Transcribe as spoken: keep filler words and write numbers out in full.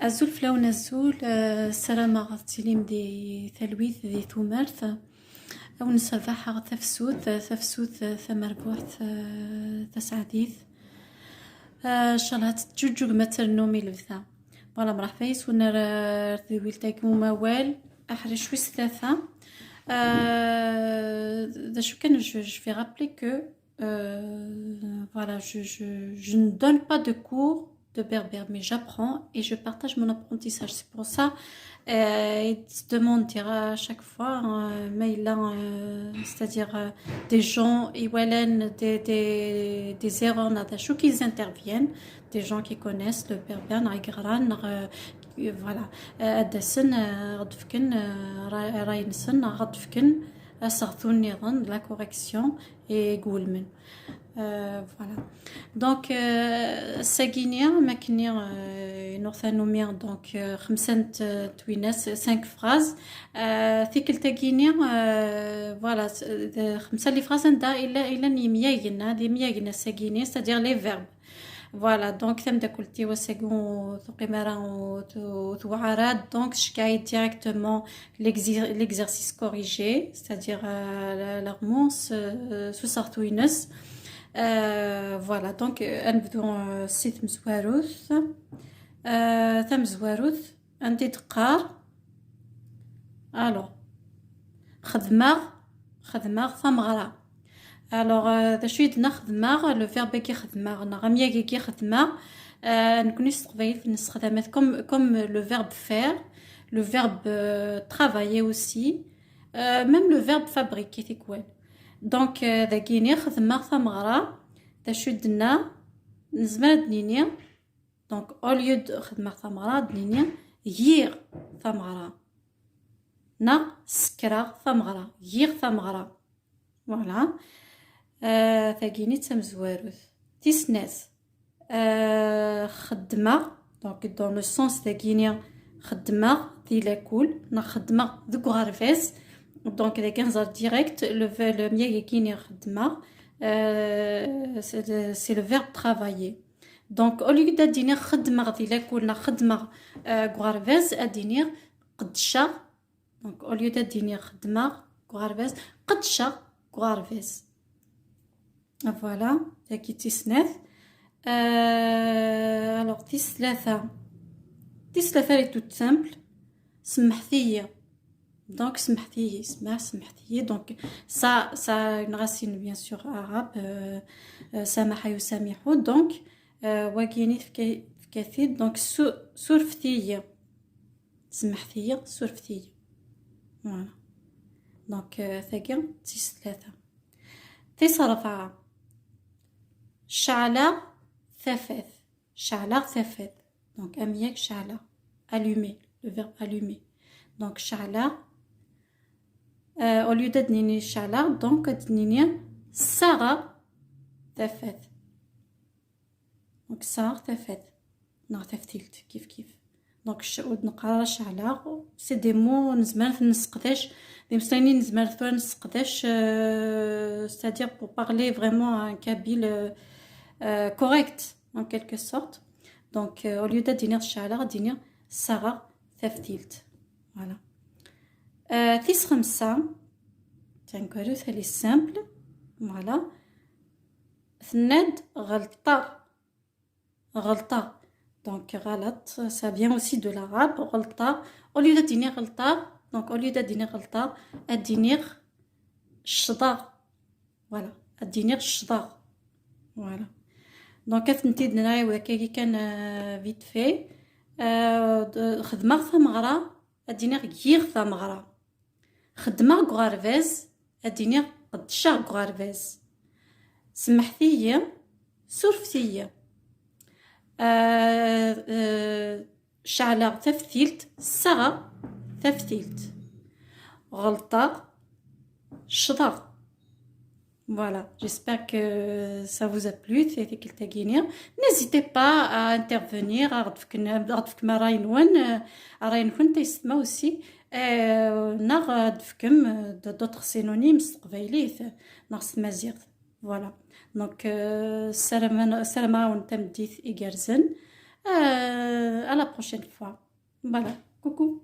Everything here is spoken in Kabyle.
Azul fell-awen, azul, eh, ssarameɣ ad tilim di talwit, di tumert. Ad wen-sserbaḥeɣ tafsut, tafsut tamerbuḥt, eh, taseɛdit. Eh, ncallah ad teǧǧuǧǧugem, ad ternum i lebda. Voilà, mreḥba yes-wen ar, ar tedwilt-agi n umawal, aḥric wis tlata. Eh, d acu kan, je, je vais rappeler que Euh, voilà, je, je, je ne donne pas de cours de berbère, mais j'apprends et je partage mon apprentissage. C'est pour ça, euh, il se demande à chaque fois, euh, mais là, euh, c'est-à-dire, euh, des gens, ils voient des, des, des erreurs, نتاع شو, qu'ils interviennent, des gens qui connaissent le berbère, نتاع يقران, نتاع, euh, voilà. Euh, ad d-asen, euh, ad d-fken, euh, ray-, ray-nsen, ad d-fken aseɣtu nniḍen, de la correction, i iwulmen. Euh, voilà. Donc, euh, ass-agi-ni, am akken-nni, euh, nuɣ tanumi, donc, euh, xemsa n t-, twinas, cinq phrases. Euh, tikkelt-agi-ni, euh, voilà, s-, d-, xemsa n les phrases anda i la-, i llan yemyagen, ah, d imyagen ass-agi-ni, c'est-à-dire les verbes. Voilà, donc, tameddakelt-iw ass-agi ur tuqim ara, ur tu-, ur tewɛer ara, donc, tceggeɛ-iyi directement l'exer-, l'exercice corrigé, c'est-à-dire, euh, la, la réponse, euh, s useɣtu-ines. Euh, voilà, donc, euh, ad nebdu, euh, si tmezwarut. Euh, tamezwarut, anda i d-teqqar. Alors, xedmeɣ, xedmeɣ tameɣra. Alors, euh, d acu i d-nna xedmeɣ, le verbe-agi xedmeɣ, neɣ amyag-agi xedmeɣ, euh, nekkni s teqbaylit nessexdam-it comme, comme le verbe faire, le verbe, euh, travailler aussi, euh, même le verbe fabriquer tikwal. Donc, euh, dagini xedmeɣ tameɣra, d acu i d-nna, nezmer ad d-nini, donc, au lieu de xedmeɣ tameɣra, ad d-nini giɣ tameɣra. Neɣ sekreɣ tameɣra, giɣ tameɣra. Voilà. Euh, tagini d tamezwarut. Tis snat, euh, xeddmeɣ, donc dans le sens dagini xeddmeɣ di lakul, neɣ xeddmeɣ deg uɣerbaz. Donc, dagi ad nẓer direct, le ve-, le myag-agi-ni xeddmeɣ, euh, c'est le, c'est le verbe travailler. Donc, au lieu ad d-iniɣ xeddmeɣ di lakul neɣ xeddmeɣ, euh, deg uɣerbaz, ad d-iniɣ qeddceɣ. Donc, au lieu ad d-iniɣ xeddmeɣ deg uɣerbaz, qeddceɣ deg uɣerbaz. Voilà, tagi d tis snat. Euh, alors, tis tlata. Tis tlata, elle est toute simple. Semḥet-iyi. Donc, semḥet-iyi, semḥ-, semḥet-iyi. Donc, ça, ça a une racine, bien sûr, arabe. Euh, euh, samaḥa yusamiḥu. Donc, euh, wagini tefka-, tefka-t-id. Donc, su-, surfet-iyi. Semḥet-iyi, surfet-iyi. Voilà. Donc, euh, tagi, tis tlata. Tis rebɛa. Ceɛleɣ tafat. Ceɛleɣ tafat. Donc, amyag ceɛleɣ. Allumer. Le verbe allumer. Donc, ceɛleɣ. Euh, au lieu ad d-nini ceɛleɣ, donc, ad d-nini ssaɣeɣ tafat. Donc, ssaɣeɣ tafat. Neɣ taftilt, kif kif. Donc, ur d-neqqar ara ceɛleɣ. C'est des mots nezmer ad ten-nesseqdac. D imeslayen i nezmer tura ad nesseqdac, euh, c'est-à-dire pour parler vraiment un kabyle, euh, euh, correct, en quelque sorte. Donc, euh, au lieu ad d-iniɣ ceɛleɣ, ad d-iniɣ ssaɣeɣ taftilt. Voilà. Euh, tis xemsa, taneggarut, elle est simple. Voilà. Tenna-d ɣelṭeɣ. Ɣelṭeɣ. Donc, ɣelṭeɣ, ça vient aussi de l'arabe, ɣelṭeɣ. Au lieu ad d-iniɣ ɣelṭeɣ, donc, au lieu ad d-iniɣ ɣelṭeɣ, ad d-iniɣ ccḍeɣ. Voilà, ad d-iniɣ ccḍeɣ. Voilà. Donc, ad tent-id-nɛiwed akkagi kan, euh, vite fait. Euh, d-, xedmeɣ tameɣra, ad d-iniɣ giɣ tameɣra. Xeddmeɣ deg uɣerbaz, ad d-iniɣ qeddceɣ deg uɣerbaz. Semḥet-iyi, surfet-iyi. Euh, euh, ceɛleɣ taftilt, ssaɣeɣ taftilt. Ɣelṭeɣ, ccḍeɣ. Voilà, j'espère que ça vous a plu, tikkelt-agi-ni. N'hésitez pas à intervenir, ad ɣ-d-tefkem, ad ɣ-d-tefkem ṛṛay-nwen, euh, ṛṛay-nkent, a yessetma aussi, euh, neɣ ad d-tefkem, euh, d-, d'autres synonymes s teqbaylit, euh, neɣ s tmaziɣt. Voilà. Donc, euh, ssaramen-, ssarameɣ-awen tameddit igerrzen. Euh, à la prochaine fois. Voilà. Coucou.